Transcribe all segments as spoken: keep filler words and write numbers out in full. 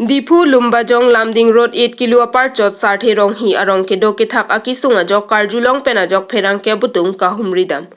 Diphu Lumbajong Lumding Road eight kilo apar chot Sarthe Ronghi arong kedo kethak akesung ajok karjulong pen ajok pherangke abutung kahumri dam.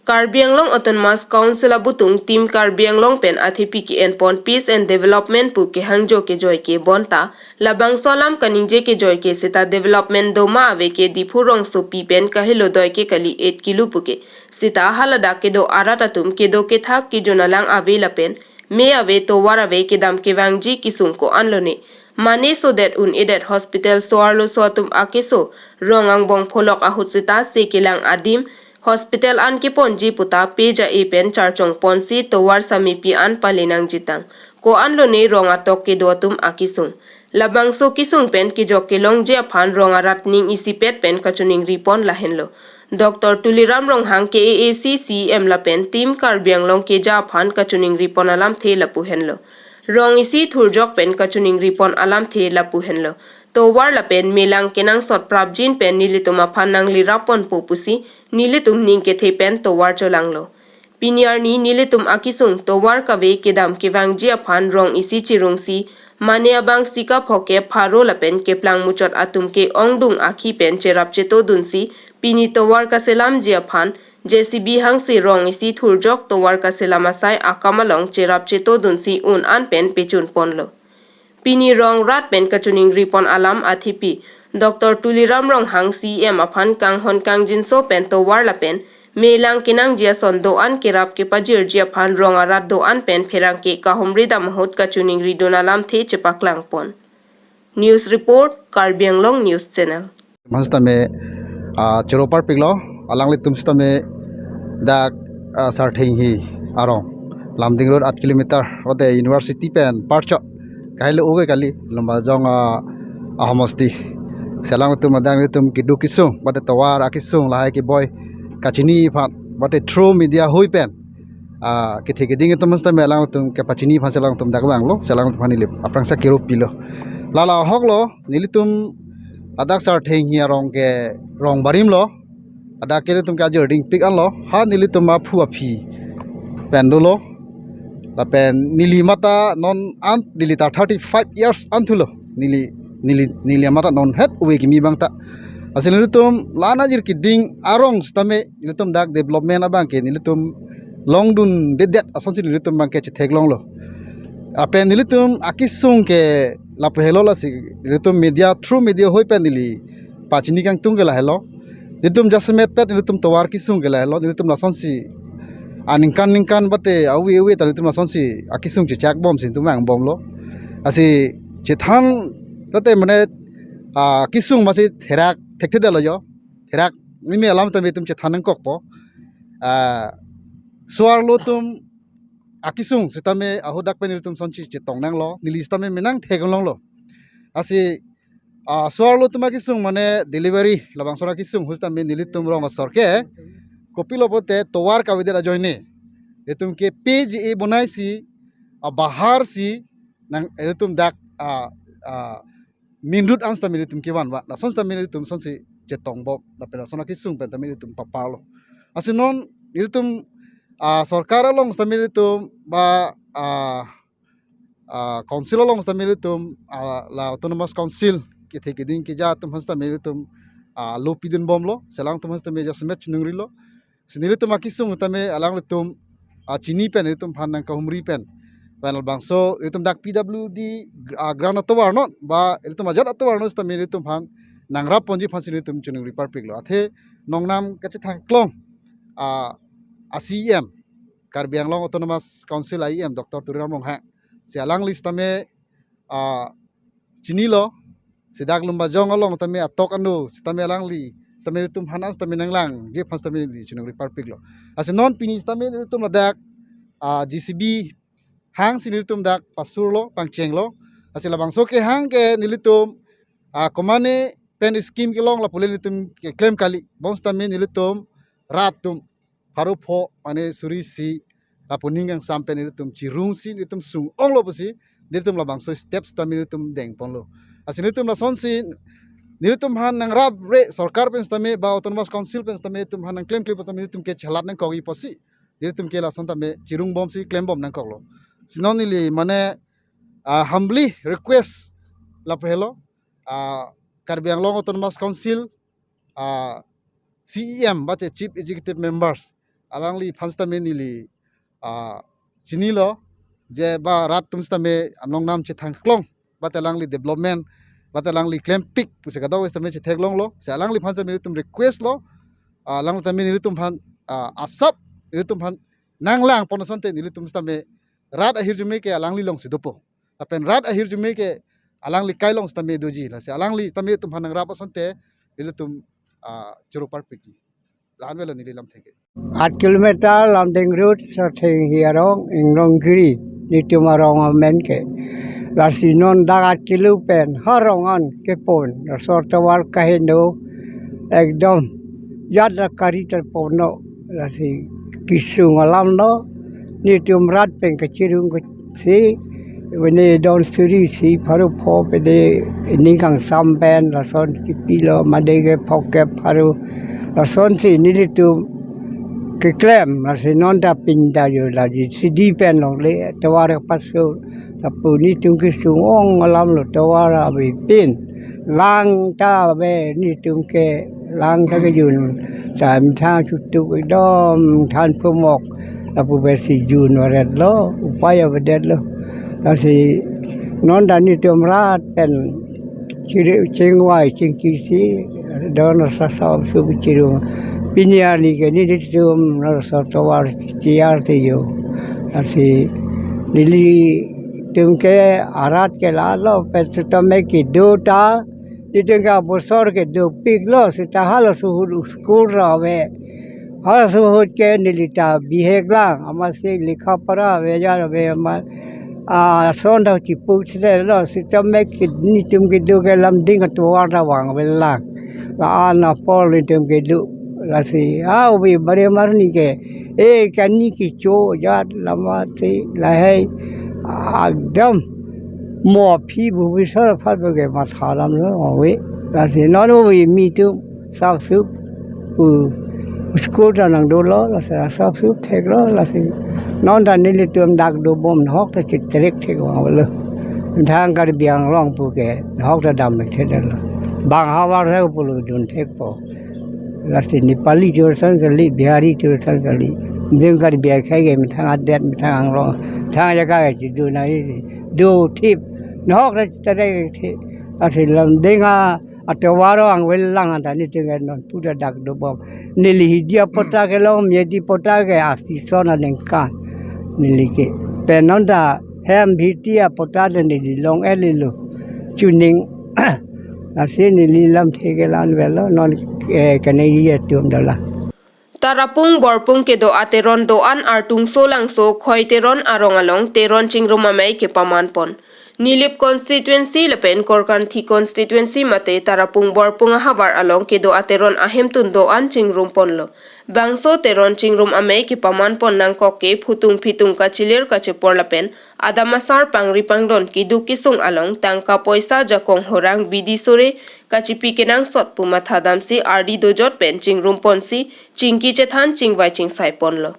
Karbi Anglong Autonomous Council abutung Team Karbi Anglong pen athepi ke-enpon Peace and Development pu kehangjo kejoi ke bonta labangso alam kaningje kejoi ke seta development doma ave ke Diphu rongsopi pen kahelo doi ke kali eight kilo puke seta haladak kedo arat atum kedo kethak kejun alang ave lapen me ave tovar ave kedam kevangji kesung ko-an lone. Mane sodet un-edet hospital so-arlo so atum akeso rong angbong pholok ahut seta se kelang adim hospital an keponji puta pe ja-e pen charchong ponsi tovar samepi an pale nangji tang ko-an lone rong atok kedo atum akesung. Labangso kesung pen kejok kelongji aphan rong arat ning isipet pen kachiningri pon lahenlo. Doctor Tuliram Ronghang K A A C C E M lapen Team Karbi Anglong keja aphan kachiningri pon alamthe lapu henlo. Rong isi thurjok pen kachiningri pon alamthe lapu henlo. Tovar lapen melang kenangsot prapjin pen nelitum aphan nanglirap ponpo pusi nelitum ning kethe pen tovar cholanglo. Pini arni nelitum akesung tovar kave kedam kevangji aphan rong isi chirungsi mane abang sika phoke pharo lapen keplang muchot atum ke-ongdung akhi pen cherap cheto dunsi pini tovar kaselamji aphan J C B hangsi rong isi thurjok tovar kaselam asai akam along cherap cheto dunsi un an pen pechun ponlo. Pini rong rat pen kachiningri pon alam athepi Doctor Tuliram Ronghang C E M aphan kanghon kangjinso pen tovar lapen melang kenangji ason do-an kerap kepajirji aphan rong arat do-an pen pherangke kahumri dam ahut kachiningri dun alamthe chepaklang pon. News report, Karbi Anglong News Channel. Mas tame, ah, choro parpiklo, alanglitum sitame dak, ah, Sarthe Ronghi arong, Lumding Road eight kilometer, mate university pen apar chot, kahelo uge kali, Lumbajong, ah, ahomosti. Si alanglitum adang ilitum kedo kesung, mate tovar akesung lahai keboi kachini aphan, mate through media hui pen, ah, kethe keding atum sitame alanglitum kepachini aphan si alanglitum dak vanglo, si alanglitum aphan neli aphrangsi kero pilo. Lala ahoklo, nelitum ladak Sarthe Ronghi arong ke rong barim lo. Ladak ke nelitum ke ajor dingpik anlo. Ha nelitum aphu aphi pen dolo. Lapen neli mate non an neli ta thirty-five years an thulo. Neli, neli, neli mate non het uve kimi abang ta. Lasi nelitum la-an ajir keding arong sitame nelitum dak development abang ke nelitum longdundedet asonsi nelitum abang ke chetheklonglo. Lapen nelitum akesung ke lapu helo, lasi nelitum media, through media hui pen neli pachini kangtung ke lahelo. Nelitum jasemet pet nelitum tovar kesung ke lahelo. Nelitum lasonsi aningkan ningkan mate ave ave ta nelitum lasonsi akesung chechak bomsi nelitum vangbomlo. Lasi chethan lote mane, ah, kesung masi therak thekthedetlo jo. Therak mimi alam tame itum chethan nangkokpo. Ah, so-arlo atum akesung sitame ahut dak pen nelitum lasonsi chetong nanglo, neli sitame menang theklonglo. Lasi, ah, so-arlo atum akesung mane delivery labangso akesung ahut sitame nelitum rong asor ke kopilo pulote tovar kavedet ajoine itum ke P G A bonaisi, ah, bahar si nang itum dak, ah, ah, main road an sitame nelitum kevan va. Lason sitame nelitum lasonsi chetong bom. Lapen lason akesung pen tame nelitum paparlo. Lasi non nelitum, ah, sorkar along sitame nelitum ba, ah, ah, council along sitame nelitum, ah, la autonomous council kethe keding keja atum aphan sitame nelitum, ah, lo pidun bomlo. Si alangtum aphan sitame jasemet chinungrilo. Si nelitum akesung tame alanglitum, ah, chini pen nelitum aphan nangkahumri pen. Pen labangso nelitum dak P W D, ah, grant atovar non ba nelitum ajat atovar non sitame nelitum aphan nangrap ponji aphansi nelitum chinungri parpiklo. Athe nongnam kachethangklong, ah, a C E M, Karbi Anglong Autonomous Council a E M, Doctor Tuliram Ronghang. Si alangli sitame, ah, chinilo, si dak Lumbajong along tame atok anu sitame alangli sitame nelitum aphan an sitame nanglangji aphan sitame neli chinungri parpiklo. Lasi non pini sitame nelitum ladak, ah, J C B hangsi nelitum dak pasurlo, pangchenglo. Lasi labangso kehang ke nelitum, ah, komane pen scheme kelong lapu le nelitum keklem kali. Bonsitame nelitum rat atum pharo pho mane suri isi lapu ning kangsam pen nelitum chirungsi nelitum sung-onglo pusi nelitum labangso step sitame nelitum dengponlo. Lasi nelitum lasonsi nelitum aphan nangrapre sorkar pen sitame ba autonomous council pen sitame nelitum aphan nangklemkle pu sitame nelitum ke chelat nangkokji pusi nelitum ke lason tame chirungbomsi klembom nangkoklo. Si non neli mane ah, humbly request lapu helo, ah, Karbi Anglong Autonomous Council, ah, C E M, ba te Chief Executive Members, alangliphan sitame neli, ah, chinilo, je ba rat atum sitame anong nam chethangklong, ba te alangli development, ba te alangli klempik pusi kadokave sitame chetheklonglo, si alangliphan sitame nelitum request lo, ah, alangli tame nelitumphan, ah, asap, nelitumphan nanglang pon asonte nelitum sitame rat ahirjume ke alangli alongsi dopo. Lapen rat ahirjume ke alangli kai along sitame doji. Lasi alangli tame atumphan nangrap asonte nelitum, ah, choro parpikji. La-an avelo neli lamthe ke. Aat kilometer Lumding Road, Sarthenghi arong, Inglonggiri, netum arong amen ke. Lasi non dak aat kilo pen harong an kepon, laso tovar kaheno, ekdom jat la kari ta ponlo, lasi kesung alam lo, netum rat pen kachirung si, mane don suri isi pharo pho pede ning kangsam pen lason kipilo, made ke phokep pharo lasonsi nelitum keklem, lasi non ta pin ta jo la G C D pen longle tovar paso, lapu netum kesung ong alam lo tovar avepin. Lang ta ave netum ke, lang ta kejun. Sa methang chutuk ekdom than pumok. Lapu pensi jun varetlo, upai avedetlo. Lasi non ta netum rat pen chiri chingvai chingki si don sasa su chirung. Pini arni ke netum laso tovar chiyar te jo. Lasi nelitum ke arat ke lalo pen sitame kedo ta, netum ke abosor ke dopiklo, seta halaso ahut school ra ave. Halaso ahut ke neli ta bihek lang, amatsi lekha pora ave, jar ave amat, ah, ason ta chipuk sitelo, sitame ke netum kedo ke Lumding atovar ta vang ave lang. La-an apor netum kedo. Lasi, ah, ubi bari marni ke, eh, kani kecho jat lamatsi lahei, ah, ekdom mo aphi bhubi sar phat ke matha damlo ave. Lasi non ubi netum sapsup pu school ta nangdolo, lasi sapsup theklo, lasi non ta nelitum dak dobom, nahok ta chitrek thek vang avelo. Methang Karbi Anglong pu ke nahok ta dam theklo. Bang havar thek pulo dun thekpo. Lasi Nepali chursan kali, Bihari chursan kali. Dun Karbi akhei ke methang adet, methang Anglong, methang jaga ke chidu nai, do thip. Nahok ta chitrek thek. Lasi Lumding atovar vang ave lang anta netum ke non puta dak dobom. Neli hidi apatta kelong, medi patta ke asi son aningkan. Neli ke. Pen non ta hem bhiti apatta ta neli long-et-elo. Chuning. Lasi neli lamthe ke la-an avelo non, eh, kene atum dola. Tarapung Borpung kedo ateron do-an Artungso Langso Khoi Teron arong along Teron Chingrum Amei kepaman pon. Nilip constituency lapen Korkanthi constituency mate Tarapung Borpung ahavar along kedo ateron ahemtun do-an chingrum ponlo. Bangso Teron Chingrum Amei kepaman pon nangkok ke phutung phitung kachilir kachepor lapen adam asar pangri pangdon keduk kesung along tangka poisa jakong horang bidi sore kachipi kenangsot pu matha damsi ardi dojot pen chingrum ponsi chingki chethan chingvai chingsai ponlo.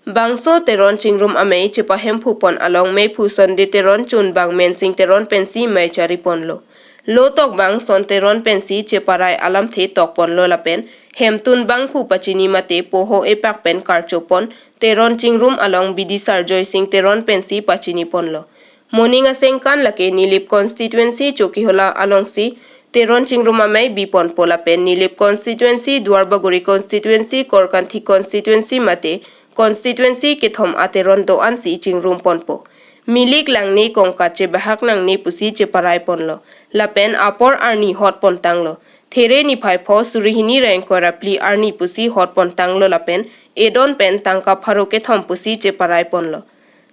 Bangso Teron Chingrum Amei chepahemphu pon along meiphu Sonde Teron chunbang Mensing Teron pensi mei chari ponlo. Lotok bang Son Teron pensi cheparai alamthe tok ponlo lapen hemtun bangphu pachini mate poho epak pen karcho pon Teron Chingrum along bidi sar Joysing Teron pensi pachini ponlo. Moning asengkan lake Nilip constituency Chokihola alongsi Teron Chingrum Amei bi ponpo lapen Nilip constituency, Duarbagori constituency, Korkanthi constituency mate constituency kethom ateron do-ansi chingrum ponpo. Milik langne kongkat chebahak nangne pusi cheparai ponlo. Lapen apor arni hot pon tanglo. There niphai pho suri hini ra ingkoi ra phli arni pusi hot pon tanglo lapen edon pen tangka pharo kethom pusi cheparai ponlo.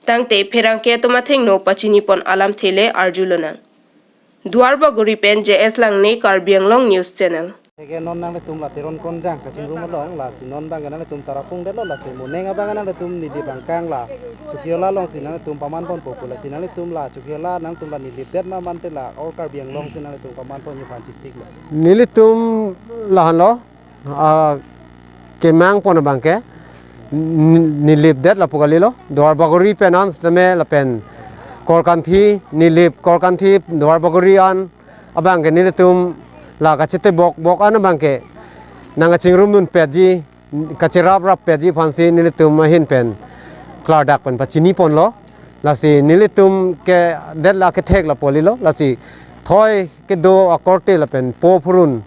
Tangte pherangke atum athengno pachini pon alamthe le arjulonang. Duarbagori pen J S Langne, Karbi Anglong News Channel. Eke non nanglitum la Teron Kronjang kachingrum along, lasi non abang nanglitum Tarapung detlo, lasi moning abang nanglitum Nilip angkang la Chokihola alongsi nanglitum paman ponpo pu, lasi nanglitum la Chokihola nangtum la Nilip det ma mate la all Karbi Anglong si nanglitum paman pon yu phan chisiklo. Nelitum lahenlo, ah, kemang pon abang ke, n-, Nilip det lapu kalilo, Duarbagori pen an sitame lapen Korkanthi, Nilip, Korkanthi, Duar Bagori an abangke nelitum la kachete bok bok an abangke nang kachingrum dun petji, kachirap rap petji aphansi nelitum ahin pen klardak pen pachini ponlo. Lasi nelitum ke det la kethek lapu kalilo. Lasi thoi kedo akorte lapen po phurun,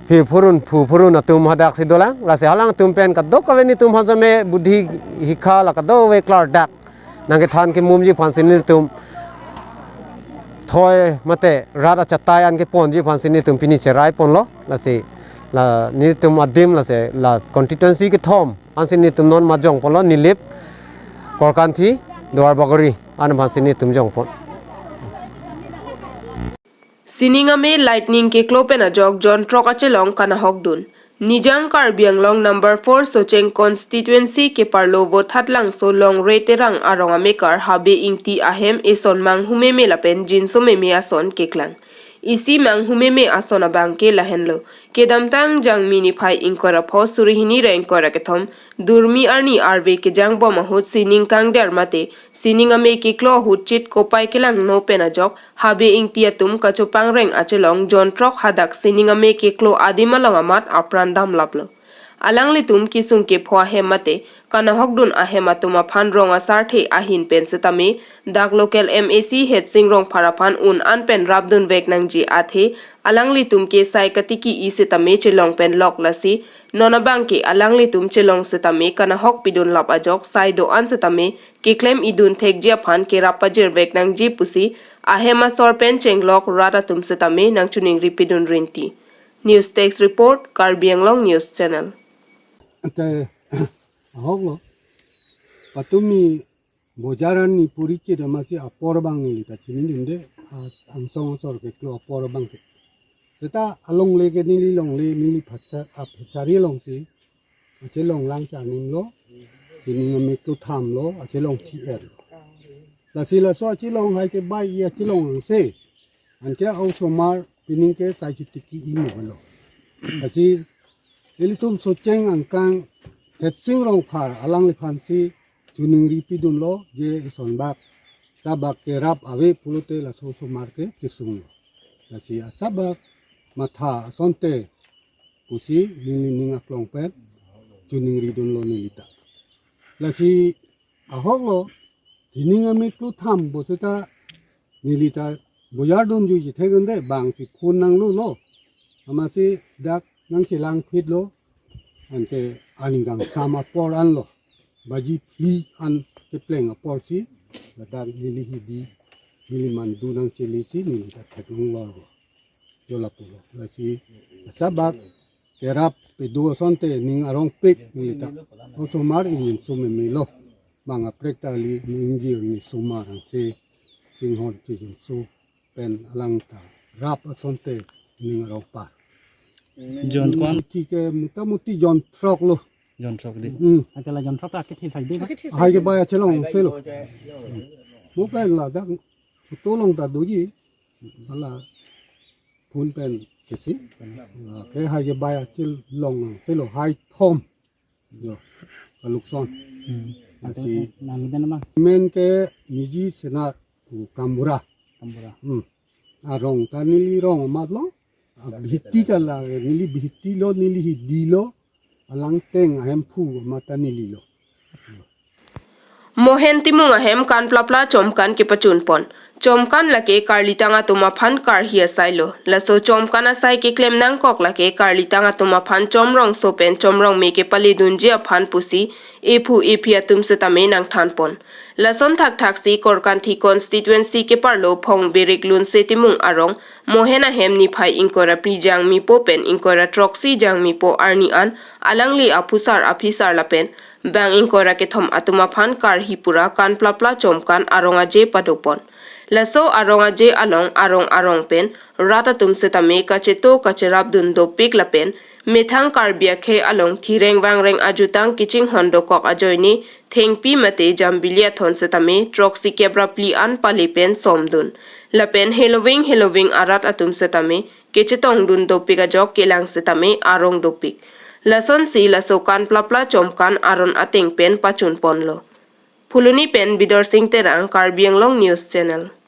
phi phurun, phu phurun atum hadaksi dolang. Lasi alangtum pen kadokave nelitum aphan same budhi hikha la kadokave klardak nang kethan kemumji aphansi nelitum thoi mate rat achatai an keponji aphansi nelitum pini cherai ponlo. Lasi la nelitum adim lasi la constituency kethom ansi nelitum non majong ponlo, Nilip, Korkanthi, Duar Bagori an aphansi nelitum jong pon. Sining ame lightning keklo pen ajok jon throk achelong kanahok dun. Nijang Karbi Anglong number four Socheng constituency keparlo Vothatlangso Longre Terang arong amekar Habe Ingti ahem eson manghumeme lapen jinsomeme ason keklang. Isi manghumeme ason abangke lahenlo. Kedamtang Jangmi niphai ingkoi ra pho suri hini ra ingkoi ra kethom durmi arni arve kejang bom ahut sining kangder mate sining ame keklo ahut chit kopai kelangno pen ajok Habe Ingti atum kachopangreng achelong jon throk hadak sining ame keklo adim along amat apran damlaplo. Alanglitum kesung kepho ahem mate kanahok dun ahem atum aphan rong asarthe ahin pen setame dak local M A C Headsing Rongphar aphan un an pen rap dunvek nangji athe alanglitum ke sai katiki-i setame chelong pen lok. Lasi non abangke alanglitum chelong setame kanahok pidun lap ajok sai do-an setame keklem-i dun thekji aphan kerap pajirvek nangji pusi ahem asor pen chenglok rat atum setame nangchiningri pidun rinti. News Desk Report, Karbi Anglong News Channel. Ante ahok lo, patumi bojar arni puri chit amatsi apor abang neli ta chinidunde, a, angsong asor keklo apor abangke. Seta alongle ke neli longle, neli phasa-, a, phasari alongsi achelong lang charnimlo, sining ame keklo thamlo, achelong thi-etlo. Lasi laso achelong hai ke bai-i achelong angse. Anke a-osomar pining ke sai chitiki-i mo lo. Lasi ilitum Socheng angkang Headsing Rongphar alangliphansi chiningri pidunlo je isonbak sabak kerap ave pulote laso osomar ke kesunglo. Lasi asabak matha asonte pusi neli ning aklong pen chiningri dunlo neli ta. Lasi ahok lo, sining ame keklo tham bo seta neli ta bojar dunjuiji thekdunde bangsi phone nanglo lo. Amatsi dak nangchelang phitlo, anke aning kangsam apor anlo. Baji phli an kepleng aporsi, ladak neli hidi, neli mandu nangchelisi, neli ta theklong lorlo. Jo lapulo. Lasi asabak kerap pedo asonte ning arongpik neli ta osomar ingin sumemelo. Bang aprek ta kali ni ingjir ni osomar angse chinghon chijinso pen alang ta rap asonte ning arongpar. Jon ko-an? Muti ke muta muti jon throk lo. Jon throk di. Hmm. Achala jon throk ta kethe sai di ma? Hai ke bai achelong selo. Mo pen ladak photo long ta doji. Hala phone pen kesi. La ke hai ke bai achelong selo hai thom. Jo. Kalukson. Hmm. Lasi nang den ma? Men ke niji senar ku Kambura. Kambura. Hmm. Arong ta neli rong amat lo. Abhiti ta la neli bhiti lo, neli hidi lo. Alang teng ahemphu amat ta neli lo. Mohen Timung ahem kanplapla chomkan kepachun pon. Chomkan lake karlitang atum aphan karhi asai lo. Laso chomkan asai keklem nangkok lake karlitang atum aphan chomrongso pen chomrongme kepale dunji aphan pusi ephu ephi atum setame nangthan pon. Lason thakthaksi Korkanthi constituency keparlo Phongberik Lunse Timung arong Mohen ahem niphai ingkoi ra phli Jangmipo pen ingkoi ra throksi Jangmipo arni an alangli aphusar aphisar lapen bang ingkoi ra kethom atum aphan karhi pura kanplapla chomkan arong aje pado pon. Laso arong aje along arong arong pen rat atum setame kacheto kacherap dun dopik lapen methang Karbi akhei along thireng vangreng ajutang kachinghon dokok ajoine thengpi mate jambili athon setame throksi kep ra phli an pale pen som dun. Lapen heloving heloving arat atum setame kechetong dun dopik ajok kelang setame arong dopik. Lasonsi laso kanplapla chomkan arong ateng pen pachun ponlo. Phuloni pen Bidorsing Terang, Karbi Anglong News Channel.